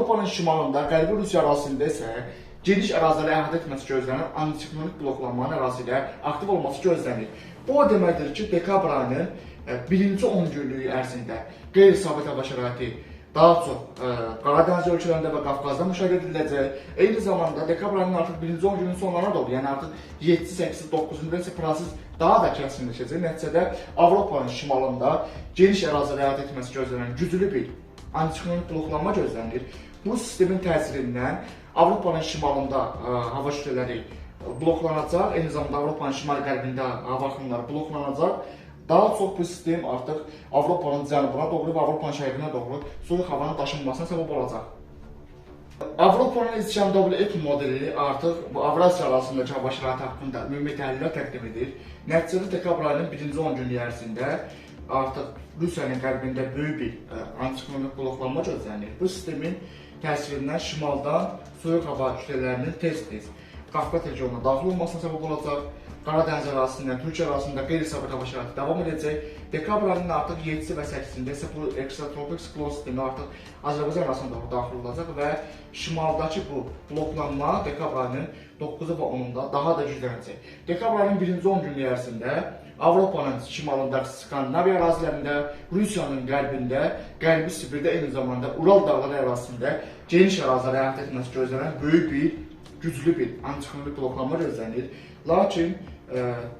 Avropanın şimalında, Qərbi Rusiya ərazisində isə geniş əraziləri əhatə etməsi gözlənilən antisiklonik bloklanmanın ərazi ilə aktiv olması gözlənilir. Bu o deməkdir ki, dekabr ayının birinci 10 günlüyü ərzində qeyri-sabit hava şəraiti daha çox Qaradəniz ölkələrində və Qafqazda müşahidə ediləcək. Eyni zamanda dekabr ayının artıq birinci 10 günün sonlarına doğru, yəni artıq 7, 8, 9-da isə proses daha da kəskinləşəcək. Nəticədə Avropanın şimalında geniş əraziləri əhatə etməsi gözlənilən güclü bir antisiklonik bloklanma gözlənilir. Bu sistemin təsirindən Avropanın şimalında hava kütlələri bloklanacaq, eyni zamanda Avropanın şimal-qərbində hava axınları bloklanacaq. Daha çox bu sistem artıq Avropanın cənubuna doğru və Avropanın şərqinə doğru soyuq havanın daşınmasına səbəb olacaq. Avropanın ECMWF modeli artıq bu Avrasiya arasındakı hava şəraiti haqqında ümumi təhlillər təqdim edir. Nəticədə dekabr ayının birinci 10 günlüyü ərzində artıq Rusiyanın qərbində böyük bir antisiklonik bloklanma gözlənilir. Bu sistemin təsirindən şimaldan soyuq hava kütlələrinin tez-tez Qafqaz regionuna daxil olmasına səbəb olacaq. Qaradəniz ərazisində, Türkiyə ərazisində qeyri-sabit hava şəraiti davam edəcək. Dekabr ayının artıq 7-si və 8-sində isə bu ekstratropik siklon sistemi artıq Azərbaycan ərazisinə doğru daxil olacaq və şimaldakı bu bloklanma dekabr ayının 9-u və 10-unda daha da güclənəcək. Dekabr ayının birinci 10 günlüyü ərzində Avropanın şimalında, Skandinaviya ərazilərində, Rusiyanın qərbində, Qərbi Sibirdə, eyni zamanda Ural dağları ərazisində geniş əraziləri əhatə etməsi gözlənilən böyük bir, güclü bir antisiklonik bloklanma gözlənilir. Lakin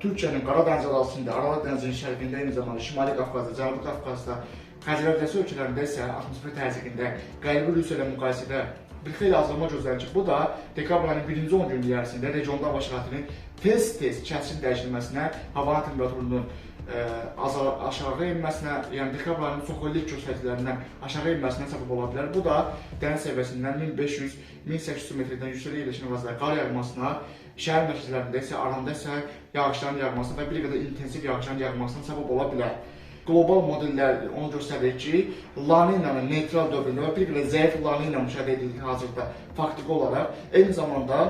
Türkiyənin Qaradəniz ərazisində, Aralıq dənizinin şərqində, eyni zamanda Şimali Qafqazda, Cənubi Qafqazda, Xəzər hövzəsi ölkələrində isə atmosfer təzyiqində Qərbi Rusiya ilə müqayisədə bir xeyli azalma gözlənilir. Bu da dekabr ayının birinci 10 günlüyü ərzində regionda hava şəraitinin tez-tez kəskin dəyişilməsinə, havanın temperaturunun aşağı enməsinə, yəni dekabr ayının çoxillik göstəricilərindən aşağı enməsinə səbəb ola bilər. Bu da dəniz səviyyəsindən 1500-1800 metrdən yüksələ yerləşən ərazilərdə qar yağmasına, şəhər mərkəzlərində isə, aranda isə yağışların yağmasına və bir qədər intensiv yağışların yağmasına səbəb ola bilər. Qlobal modellər onu göstərir ki, La Nina'nın neytral dövründə və bir qədər zəif La Nina müşahidə edilir hazırda faktiki olaraq. Eyni zamanda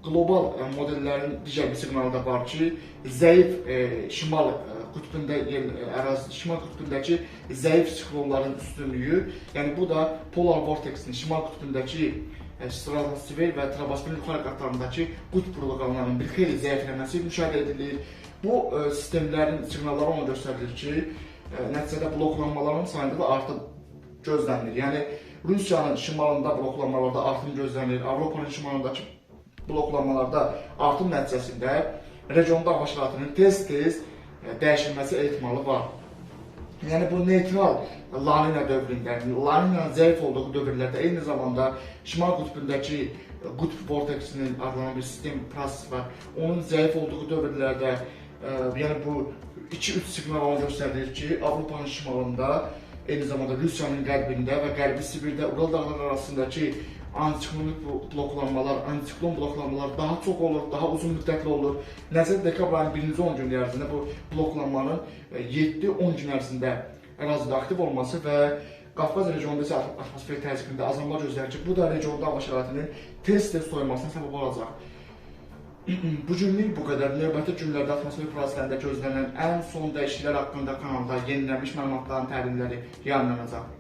qlobal modellərin digər bir siqnalı da var ki, zəif şimal qütbündə şimal qütbündəki zəif siklonların üstünlüyü, yəni bu da polar vorteksin şimal qütbündəki stratosfer və troposferin yuxarı qatlarındakı qütb burulğanlarının bir xeyli zəifləməsi müşahidə edilir. Bu sistemlərin siqnalları onu göstərir ki, nəticədə bloklanmaların sayında da artım gözlənilir. Yəni Rusiyanın şimalında bloklanmalarda artım gözlənilir, Avropanın şimalındakı bloklanmalarda artım nəticəsində regionda hava şəraitinin tez-tez dəyişilməsi ehtimalı var. Yəni bu neytral La Nina dövründə, La Nina'nın zəif olduğu dövrlərdə eyni zamanda şimal qütbündəki qütb vorteksinin adlanan bir sistem proses var. Onun zəif olduğu dövrlərdə, yəni bu 2-3 siqnal onu göstərir ki, Avropanın şimalında, eyni zamanda Rusiyanın qərbində və Qərbi Sibirdə, Ural dağları arasındakı antisiklonik bloklanmalar, antisiklon bloklanmalar daha çox olur, daha uzun müddətli olur. Nəticədə dekabr ayının birinci 10 günlüyü ərzində bu bloklanmanın 7-10 gün ərzində ərazidə aktiv olması və Qafqaz regionunda isə atmosfer təzyiqində azalma gözlənilir ki, bu da regionda hava şəraitinin tez-tez soyumasına səbəb olacaq. Bugünlük bu qədər. Növbəti günlərdə atmosfer proseslərində gözlənilən ən son dəyişikliklər haqqında kanalda yenilənmiş məlumatların təhlilləri yayımlanacaq.